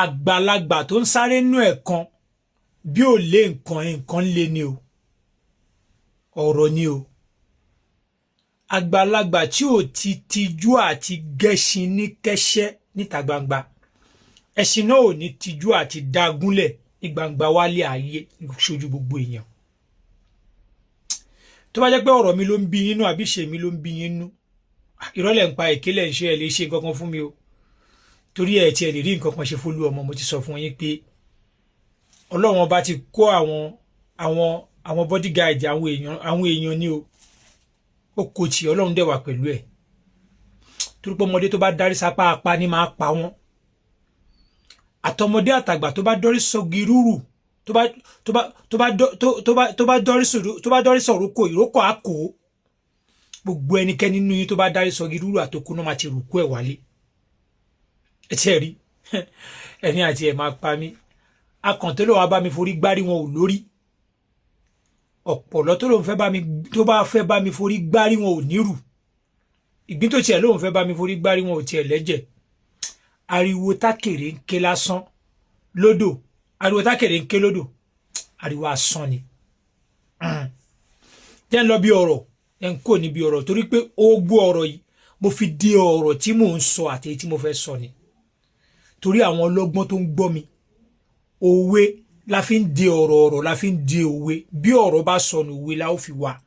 Àgbàlagbà tó ń sáré nú ẹ̀kan bí ò lé nǹkan, nǹkan lé ni o, ọ̀rọ̀ ni o. Àgbàlagbà tí ò ti tijú àti gẹṣin ní kẹ́sẹ́ níta gbangba, ẹṣin náà ò ní tijú àti dagúnlẹ̀ ní gbangba wálé ayé ṣojú gbogbo èèyàn. Tó bá jẹ́ pé ọ̀rọ̀ mi ló ń bí yín nú àbí ṣe mi ló ń bí yín nú, ìrọ́lẹ̀ ń pa, ìkélẹ̀ ń ṣe, ẹ̀ lè ṣe nǹkan kan fún mi o, torí ẹ̀ tiẹ̀ lè rí nǹkan kan ṣe fólú ọmọ. Mo ti sọ fún yín pé Ọlọ́run Ọba ti kó àwọn bodyguard, àwọn èèyàn ní o, ó kò tí Ọlọ́run dẹ̀ wà pẹ̀lú ẹ̀, torí pé ọmọdé tó bá dárí sápá apá ní máa pa wọ́n, àtọmọdé àtàgbà tó bá dọ́rí sọ́gi rúrù, tó bá dọ́rí sọ̀rọ̀ kò ìrókò àkó. Gbogbo ẹnikẹ́ni nínú yín tó bá dárí sọ́gi rúrù àtòkù náà máa ti rùkú ẹ̀ wálé. Ẹ tiẹ̀ rí ẹni àti ẹ̀ máa pa mí. Akàn tó lọ́wọ́ bá mi forí gbárí wọn ò lórí ọ̀pọ̀lọ́ tó lóun fẹ́ bá mi, tó bá fẹ́ bá mi forí gbárí wọn ò nírù. Ìgbín tó tiẹ̀ lóun fẹ́ bá mi forí gbárí wọn ò tiẹ̀ lẹ́jẹ̀. Ariwo tákèrè ń ké lásán lódò, ariwo tákèrè ń ké lódò, ariwo asán ni. Jẹ́ ń lọ bí ọ̀rọ̀ ẹ̀ ń kò níbi ọ̀rọ̀, torí pé ó gbọ́ ọ̀rọ̀ yìí, mo fi di ọ̀rọ̀ tí mò ń sọ àti èyí tí mo fẹ́ sọ ni, torí àwọn ọlọ́gbọ́n tó ń gbọ́ mi. Òwe la fi ń di ọ̀rọ̀, ọ̀rọ̀ la fi ń di òwe. Bí ọ̀rọ̀ bá sọnù, òwe la ó fi wá.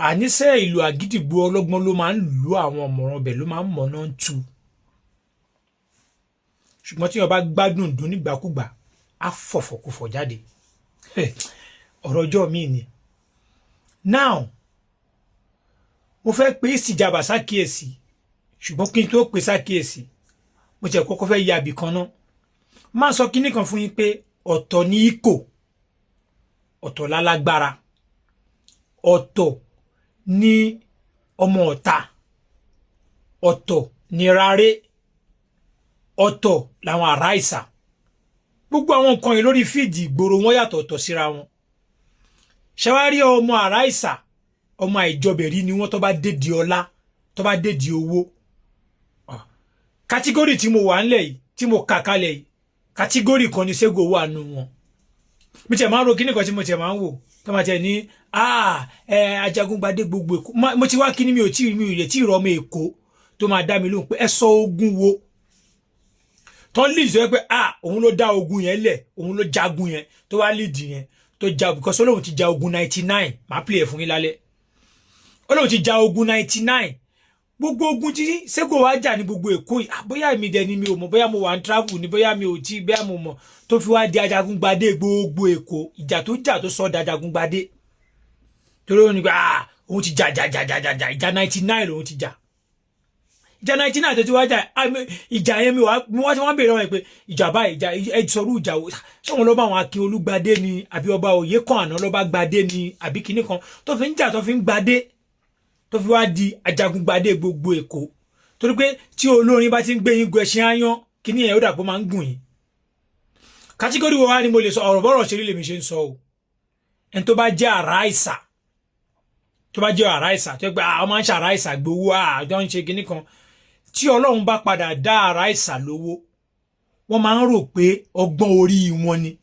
Àníṣe ìlú àgídìgbò, ọlọ́gbọ́n ló máa ń lu àwọn ọ̀mọ̀ràn ọbẹ̀, ló máa ń mọ̀nà ń tu. Ṣùgbọ́n tí wọ́n bá gbádùn dùn nígbàkúgbà, á fọ̀fọ̀kúfọ̀ jáde. Ọ̀rọ̀ ọjọ́ mi ni. Now, mo fẹ́ pé ìsìjàbà sákìyèsí, ṣùgbọ́n kí n tó pè sákìyèsí, mo ti kọ́kọ́ fẹ́ ya ibì kan náà. Máa sọ kinní kan fún yín pé ọ̀tọ̀ ní ikò, ọ̀tọ̀ lálágbára, ọ̀tọ̀ ní ọmọ ọ̀ta, ọ̀tọ̀ ní rárẹ̀, ọ̀tọ̀ làwọn ará ìsà. Gbogbo àwọn nǹkan yìí lórí fíìdì ìgboro, wọn yàtọ̀ ọ̀tọ̀ síra wọn. Ṣẹwárí ọmọ ará ìsà, ọmọ àìjọbẹ̀rí ni wọ́n. Tó bá dédi ọlá, tó bá dédi owó, category tí mo wà ńlẹ̀ yìí, tí mo kà kalẹ̀ yìí, category kan ní Sego wà nù wọn. Mi tiẹ̀ máa ń ro kíní kan tí mo tiẹ̀ máa ń wò tó máa tiẹ̀ ní Ajagungbadé gbogbo Èkó. Mo ti wá kíní, mi ò tí mi ò lè tí ì rọ ọmọ Èkó tó máa dá mi lóhùn pé ẹ sọ ogun wo tó ń lead, sọ pé òun ló dá ogun yẹn lẹ̀, òun ló jagun yẹn, tó wá lead yẹn tó ja, because Olóhùn ti ja ogun 99. Máa play ẹ̀ fún yín lálẹ́. Olóhùn ti ja ogun 99. Gbogbo ogun tí Sego wá jà ní gbogbo Èkó yìí, bóyá èmi dẹ̀ ni mi ò mọ̀, bóyá mo wà ń travel ni, bóyá mi ò tí, bóyá mo mọ̀, tó fi wá di Ajagungbadé gbogbo Èkó, ìjà tó jà tó sọ di Ajagungbadé, torí ó ní pé òun ti jà jà jà jà jà jà, ìjà 99 lòun ti jà. Ìjà 99 tó ti wá jà, ìjà yẹn, mi wá mi wá tí wọ́n béèrè wọn pé ìjà báyìí, ìjà ẹ sọrú ìjà wo? Ṣé wọn lọ bá àwọn Akin Olúgbadé ni, àbí ọba òye kan àná lọ́ba gbadé ni, àbí kinní kan tó fi ń jà, tó fi ń gbadé, tó fi wá di Ajagungbadé gbogbo Èkó? Torí pé tí olórin bá ti ń gbé yín gun ẹṣin áyán, kíní yẹn ó dàpọ̀ máa ń gùn yín. Category wo wá ni mo lè sọ ọ̀rọ̀ bọ́rọ̀ ṣe rí lèmi ṣe ń sọ o. Ẹni tó bá jẹ́ àrá ìsà, tó bá jẹ́ àrá ìsà, tó yẹ pé àwọn máa ń ṣe àrá ìsà gbowó, àjọ ń ṣe kinní kan, tí Ọlọ́run bá padà dá àrá ìsà lówó, wọ́n máa ń rò pé ọgbọ́n orí wọn ni.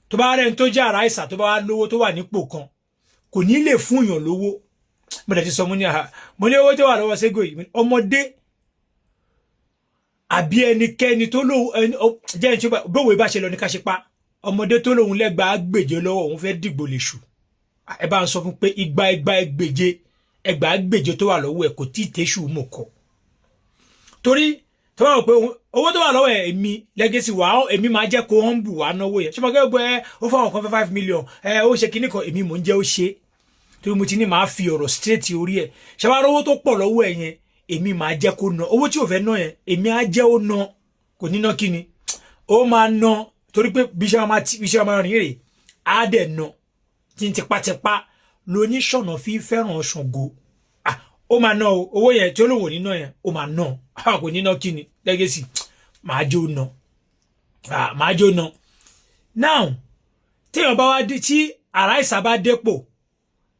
Tó bá rẹ́ni tó jẹ́ àrá ìsà, tó bá wá lówó, tó wà nípò kan, kò ní lè fún èèyàn lówó. Mo dẹ̀ ti sọ, mo ní àhà, mo ní owó tó wà lọ́wọ́ Sego yìí, ọmọdé àbí ẹnikẹ́ni tó lóun jẹ́ ẹni tí bówe bá ṣe lọ ní ká ṣe pa. Ọmọdé tó lóun lẹ́gbàá gbèje lọ́wọ́, òun fẹ́ dìgbò lè ṣù, ẹ bá ń sọ fún pé igba igba ẹgbèje ẹgbàá gbèje tó wà lọ́wọ́ ẹ̀ kò tí ì tẹ́ṣù mọ̀ kọ́, torí tó bá wọ̀ pé owó tó wà lọ́wọ́ ẹ̀, èmi legacy wà, èmi máa jẹ́ kó humble wà náwó yẹn. Ṣé mo kẹ́ gbọ́ ẹ, ó fáwọn kan fẹ́ 5 million ẹ, ó ṣe kinní kan, èmi mò ń jẹ́ ó ṣe, torí mo ti ní máa fi ọ̀rọ̀ straight orí ẹ̀. Ṣé wàá rówó tó pọ̀ lọ́wọ́ ẹ̀ yẹn, èmi máa jẹ́ kó ná owó tí ò fẹ́ ná yẹn, èmi á jẹ́ ó ná. Kò ní ná kíni, ó máa ná, torí pé bí iṣẹ́ máa rìn rè, á dẹ̀ ná tí ń tipátipá lóníṣọ̀nà fi fẹ́ràn Ṣàngó. Ó máa ná o, owó yẹn tí ó lòun ò ní ná yẹn, ó máa ná. Kò ní ná kíni, legacy máa jẹ́ ó ná, máa jẹ́ ó ná. Now, téèyàn bá wá dé, tí àrá ìsà bá dépò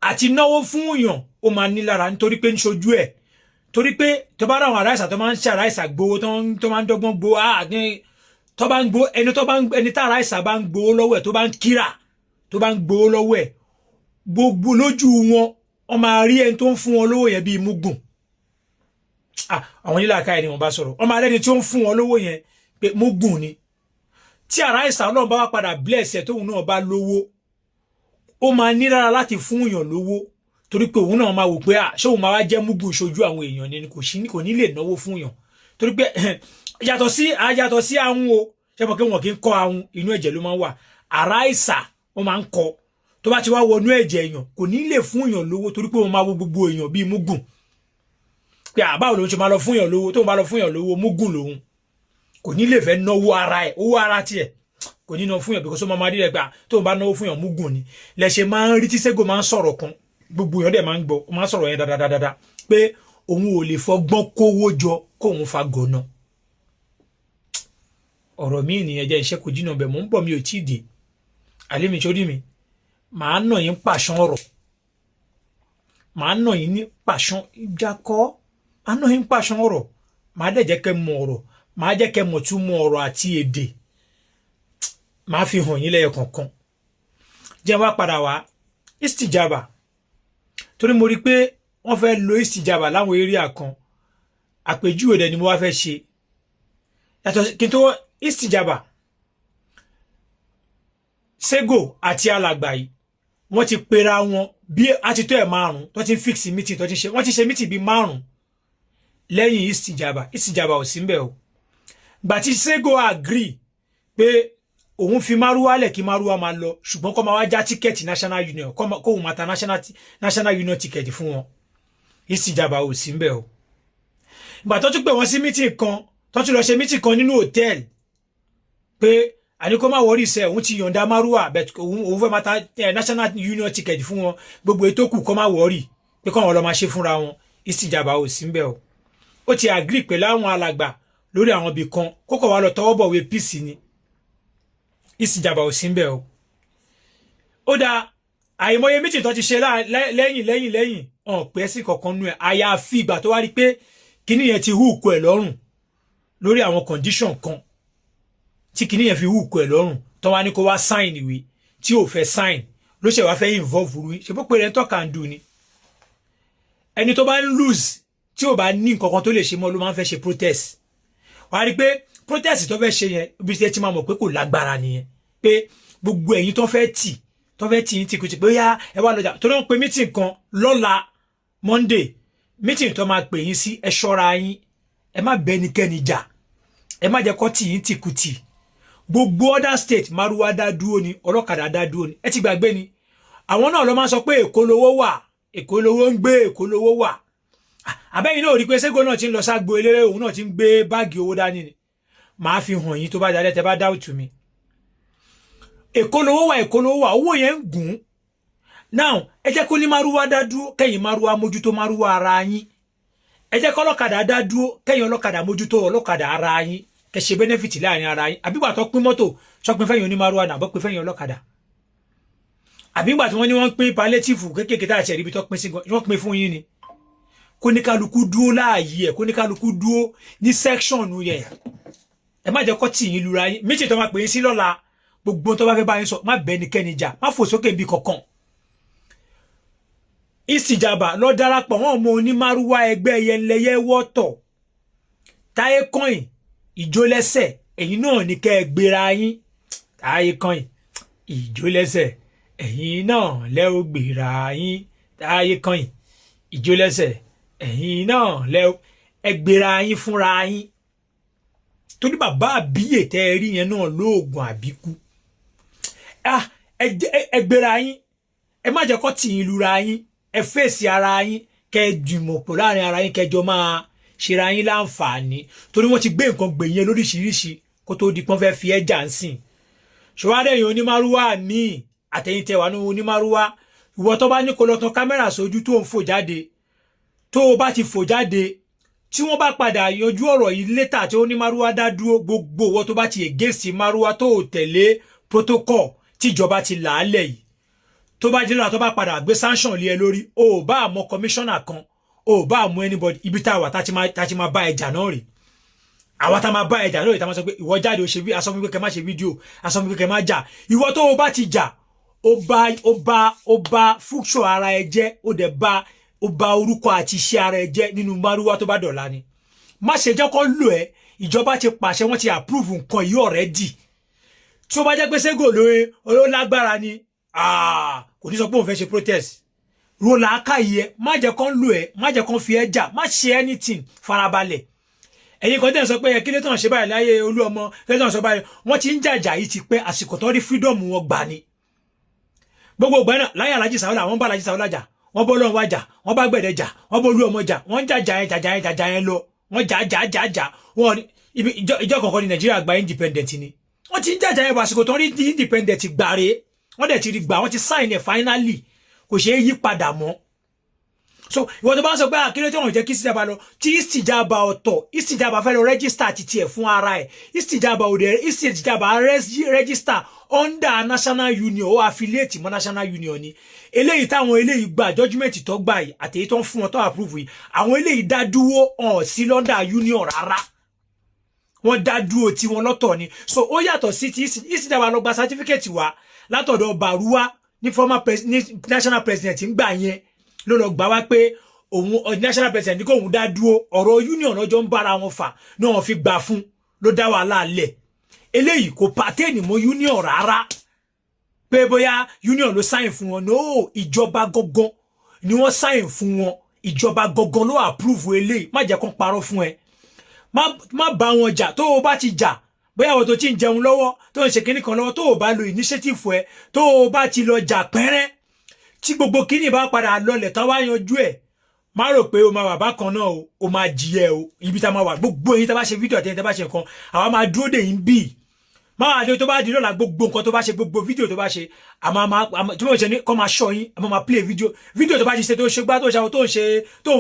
àti náwó fún yàn, ó máa ní lára, nítorí pé ń ṣojú ẹ̀. Torí pé tó bá ráwọn aráìsà tó máa ń ṣe aráìsà gbowó, tó máa ń dọ́gbọ́n gbowó, tó bá ń gbowó, ẹni tó bá ń ẹni tá aráìsà bá ń gbowó lọ́wọ́ ẹ̀, tó bá ń kíra, tó bá ń gbowó lọ́wọ́ ẹ̀, gbogbo lójú wọn, wọ́n máa rí ẹni tó ń fún wọn lówó yẹn bíi mugun. Àwọn onílàákàyè ni wọ́n bá sọ̀rọ̀. Wọ́n máa rẹ́ni tí ó ń fún wọn lówó yẹn pé mugun ni. Tí aráìsà náà bá wá padà bless ẹ̀, tóun náà bá lówó, ó máa ní rárá láti fún èèyàn lówó, torí pé òun náà máa wò pé ṣé òun máa wá jẹ́ mugun ìṣojú àwọn èèyàn ni? Kò ní lè náwó fún èèyàn, torí pé yàtọ̀ sí ahun o. Ṣé mo kí wọn kì í kọ́ ahun, inú ẹ̀jẹ̀ ló máa ń wà. Aráìsà wọ́n máa ń kọ́, tó bá ti wá wọnú ẹ̀jẹ̀ èèyàn, kò ní lè fún èèyàn lówó, torí pé wọ́n máa wo gbogbo èèyàn bíi mugun, pé àbáwo lòun ṣe máa lọ fún èèyàn lówó? Tóun bá lọ fún èèyàn lówó, mugun lòun. Kò ní lè fẹ́ náwó ara ẹ̀, owó ara tiẹ̀ kò ní ná fún yàn, because ó máa rí rẹ̀ gbà tóun bá náwó fún yàn, mugun ni. Lẹ́sẹ̀ máa ń rí tí Sego máa ń sọ̀rọ̀ kan, gbogbo èèyàn dẹ̀ máa ń gbọ́, ó máa ń sọ̀rọ̀ yẹn dáadáa pé òun ò lè fọgbọ́n kówó jọ kóun fa gọ̀nà. Ọ̀rọ̀ míì nìyẹn. Jẹ́ iṣẹ́ kò jìnnà bẹ̀, mò ń bọ̀, mi ò tíì dé. Àlẹ́ mi sórí mi, màá nà yín pàṣán ọ̀rọ̀, màá nà yín ní pàṣán ìjà kọ́, màá nà yín pàṣán ọ̀rọ̀, màá dẹ̀ jẹ́ kẹ́ mọ̀ ọ̀rọ̀, màá jẹ́ kẹ́ mọ̀ tún mọ̀ ọ̀rọ̀ àti èdè, màá fi hàn yín lẹ́yọ kọ̀ọ̀kan. Jẹ́ wá padà wá istijaba, torí mo rí i pé wọ́n fẹ́ lo istijaba láwọn area kan. Àpèjúwe dẹ̀ ni mo wá fẹ́ ṣe yàtọ̀ kí n tó istijaba. Sego àti alàgbà yìí, wọ́n ti pera wọn bí a ti tó ẹ̀ márùn tó ti ń fix meeting, tó ti ṣe, wọ́n ti ṣe meeting bíi 5 lẹ́yìn istijaba. Istijaba ò sí ń bẹ̀ o. Gbà tí Sego agree pé òun fi márúwá lẹ̀ kí márúwá máa lọ, ṣùgbọ́n kó máa wá já ticket national union, kóun máa ta national union ticket fún wọn, istijaba ò sí ń bẹ̀ o. Ìgbà tó tún pè wọ́n sí meeting kan, tó tún lọ ṣe meeting kan nínú hòtẹ́ẹ̀lì, pé àní kó má worry sẹ́, òun ti yọ̀ǹda márúwá, but òun fẹ́ máa ta national union ticket fún wọn, gbogbo ètò kù kó má worry, pé kó wọn lọ máa ṣe fúnra wọn, istijaba ò sí ń bẹ̀ o. Ó ti agree pẹ̀lú àwọn alàgbà lórí àwọn ibì kan, kókò wá lọ tọwọ́ bọ̀wé peace ni, istijaba ò sí ń bẹ̀ o. Ó dáa, àìmọye meeting tó ti ṣe lẹ́yìn lẹ́yìn lẹ́yìn ọ̀n pẹ́ sí kankan nú ẹ̀, àyàfi ìgbà tó wá rí pé kíní yẹn ti hook ẹ̀ lọ́rùn lórí àwọn condition kan, tí kíní yẹn fi hook ẹ̀ lọ́rùn, tó wá ní kó wá sign ìwé tí ò fẹ́ sign, ló ṣe wá fẹ́ involve rú. Ṣe bó pé rẹ̀ ń tọ́ka ń dùn ni? Ẹni tó bá ń lose, tí ò bá ní nǹkan kan tó lè ṣe mọ́, ló máa ń fẹ́ ṣe protest. Wàá rí i pé protest tó fẹ́ ṣe yẹn, ibi tí ẹ ti máa mọ̀ pé kò lágbára nìyẹn, pé gbogbo ẹ̀yin tó fẹ́ tì yín tìkùtì pé ó yá, ẹ wá lọ́jà, torí wọ́n pe meeting kan lọ́la Monday. Meeting tó máa pè yín sí, ẹ ṣọ́ra yín, ẹ má bẹ ẹnikẹ́ni jà, ẹ má jẹ́ kó tì yín tìkùtì. Gbogbo other state, márúwá dá dúró ni, ọlọ́kadà dá dúró ni. Ẹ ti gbàgbé ni, àwọn náà ló máa ń sọ pé Èkó lówó wà, Èkó lówó ń gbé, Èkó lówó wà. Àbẹ́yìn náà rí i pé Sego náà ti ń lọ ságbo eléré, òun náà ti ń gbé báàgì owó dání ni. Màá fi hàn yín tó bá dalẹ̀ tẹ́ bá doubt mi. Èkó lówó wà, Èkó lówó wà, owó yẹn ń gùn. Now, ẹ jẹ́ kó ní márúwá dá dúró, kẹ́yìn márúwá mójútó márúwá ara yín. Ẹ jẹ́ kó ọlọ́kadà dá dúró, kẹ́yìn ọlọ́kadà mójútó ọlọ́kadà ara yín, kẹ́ ṣe benefit láàrin ara yín. Àbígbà tó pín mọ́tò, sọpin fẹ́yìn onímárúwá náà, bọ́ pín fẹ́yìn ọlọ́kadà? Àbígbà tí wọ́n ní wọ́n pín palliative kéékèèké tá a ṣe ríbi tó pín sí, wọ́n pín fún yín ni? Kó ní kálukú dúró láàyè ẹ̀, kó ní kálukú dúró ní section yẹn. Ẹ má jẹ́ kó tì yín lura yín. Méjì tó máa pè yín sí lọ́la, gbogbo tó bá fẹ́ bá yín sọ, má bẹ́ ẹnikẹ́ni jà, má fò sókè bí kankan. Ìsìjàbà lọ darapọ̀ wọn mọ onímárúwá, ẹgbẹ́ yẹnlẹyẹ wọ́tọ̀, táyé kọ́yìn ìjólẹ́sẹ̀, ẹ̀yin náà ní kẹ́ ẹ gbéra yín. Táyé kọ́yìn ìjólẹ́sẹ̀, ẹ̀yin náà lẹ́ ó gbéra yín. Táyé kọ́yìn ìjólẹ́sẹ̀, ẹ̀yin náà lẹ́ ó ẹ gbéra yín fúnra yín, torí bàbá àbíyè tẹ́ ẹ rí yẹn náà lóògùn àbíkú. Ẹ gbéra yín, ẹ má jẹ́ kó tì yín lura yín. Ẹ fèsì ara yín, kẹ́ ẹ jùmọ̀ pọ̀ láàrin ara yín, kẹjọ máa ṣera yín láǹfààní, torí wọ́n ti gbé nǹkan gbè yẹn lóríṣiríṣi kó tó di pọ́n fẹ́ fi ẹ́ jà ń sìn. Ṣùgbọ́n onímárúwá míì, àtẹ̀yìn tẹwà ní onímárúwá, ìwọ tó bá ní kó lọ tan kámẹ́rà sójú tó ń fò jáde, tó o bá ti fò jáde, tí wọ́n bá padà yanjú ọ̀rọ̀ yìí later, tí onímárúwá dá dúró, gbogbo ìwọ tó bá ti against márúwá, tó o tẹ̀lé protocol tíjọba ti làálẹ̀ yìí, tó bá jẹ́ lọ́la, tó bá padà gbé sanction lé ẹ lórí, o ò bá àmọ́ kọmíṣánná kan, O bá mú anybody, ibi tá a wà tá a ti máa bá ẹjà náà rè. Àwa tá a máa bá ẹjà náà rè, tá a máa sọ pé ìwọ jáde, o ṣe bí aṣọ mi pé kẹ má ṣe fídíò, aṣọ mi pé kẹ má jà. Ìwọ tó o bá ti jà, ó bá future ara ẹ jẹ́, ó dẹ̀ bá ó bá orúkọ àti iṣẹ́ ara ẹ jẹ́ nínú márúwá tó bá dọ̀la ni. Má ṣe jẹ́ kó lò ẹ́. Ìjọba ti pàṣẹ, wọ́n ti approve nǹkan yìí already. Tí ó bá jẹ́ pé Sego lóye ló lágbára ni, kò ní sọ pé òun fẹ́ ṣe protest. Ro làákàyè ẹ, má jẹ́ kán lò ẹ́, má jẹ́ kán fi ẹ́ jà, má ṣe anything, farabalẹ̀. Ẹ̀yin kan tẹ̀ ń sọ pé kí ló tàn ṣe báyìí láyé olú ọmọ, kí ló tàn sọ báyìí? Wọ́n ti ń jàjà yìí ti pẹ́. Àsìkò tó rí freedom wọn gbà ni. Gbogbo ìgbà náà láyé Alhaji Sàwọ́là, wọ́n bá Alhaji Sàwọ́là jà, wọ́n bọ́ lọ́wọ́ jà, wọ́n bá gbẹ̀dẹ̀ jà, wọ́n bọ́ olú ọmọ jà, wọ́n jàjà yẹn, jàjà yẹn, jàjà yẹn lọ, wọ́n jà jà jà jà. Wọ́n ibi ìjọ kọ̀ọ̀kan ní Nàìjíríà gba independent ni. Wọ́n ti ń jàjà yẹn bọ̀. Àsìkò tó rí independent gbàre, wọ́n dẹ̀ ti rí gbà, wọ́n ti sign ẹ̀ finally, kò ṣeé yí padà mọ́. So ìwọ tó bá ń sọ pé àkéré tí wọn jẹ́ kí Istijaba lọ, tí Istijaba ọ̀tọ̀, Istijaba fẹ́ lọ register ti tiẹ̀ fún ara ẹ̀. Istijaba òde, Istijaba register under National Union, ó affiliate mọ́ National Union ni. Eléyìí táwọn eléyìí gba judgement tó gbà yìí, àtèyí tó ń fún wọn tó approve yìí, àwọn eléyìí dá dúró hàn sí l'under union rárá. Wọ́n dá dúró tiwọn lọ́tọ̀ ni. So ó yàtọ̀ sí ti Istijaba. Lọ gba certificate wa látọ̀dọ̀ Baruwa ní former ní national president ń gbà yẹn, ló lọ gbà wá pé òun national president ní kó òun dá dúró. Ọ̀rọ̀ union lọ́jọ́ ń bára wọn fà náà, wọ́n fi gbà fún ló dá wàhálà lẹ̀. Eléyìí kò pertain mọ́ union rárá, pé bóyá union ló sign fún wọn. No, ìjọba gangan ni wọ́n sign fún wọn, ìjọba gangan ló approve eléyìí. Má jẹ́ kó parọ́ fún ẹ, má bá wọn jà. Tó o bá ti jà, bóyá àwọn tó ti ń jẹun lọ́wọ́, tó ń ṣe kinní kan lọ́wọ́, tó o bá lo initiative ẹ, tó o bá ti lọ jà pẹ́rẹ́, tí gbogbo kinní bá padà lọlẹ̀ tán, wá yanjú ẹ̀, má rò pé o máa wà bákan náà o, o máa jìyẹ o. Ibi tá a máa wà, gbogbo yín tá a bá ṣe fídíò àti yín tá a bá ṣe nǹkan, àwa máa dúró dè yín bíi má wàá dé. Tó bá di lọ́la, gbogbo nǹkan tó bá ṣe, gbogbo fídíò tó bá ṣe, àmọ́ máa tí wọ́n ṣe ní kọ́ máa ṣọ́ yín, àmọ́ máa play fídíò. Fídíò tó bá ti ṣe, tó ṣe gbá, tó ṣe àwọn tó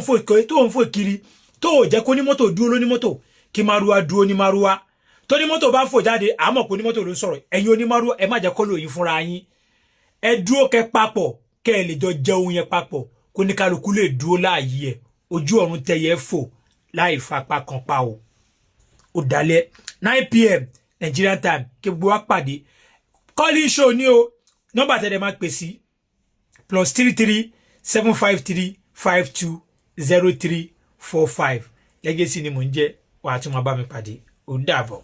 ń fò kiri, tó ò jẹ́ kó ní mọ́tò dúró lóní mọ́tò, kí márúwá dúró ní márúwá, tó ní mọ́tò bá fò jáde, àmọ́ kó ní mọ́tò ló ń sọ̀rọ̀. Ẹ̀yin onímárúwá, ẹ má jẹ́ kó lò yín fúnra yín. Ẹ dúró kẹ́ papọ̀, kẹ́ ẹ lè jọ jẹun yẹn papọ̀, kó ní kálukú lè dúró láàyè ẹ̀. Ojú ọ̀run tẹyẹ fò láì fapá kan pa o. Ó dalẹ̀ 9 p.m. Nigerian time, kí gbogbo wa pàdé. Calling show ní o. Nọ́mbà tẹ̀lé máa pè sí: +337 5352 0345. Legacy ni mò ń jẹ́, wàá tún máa bá mi pàdé. Ó dàbọ̀.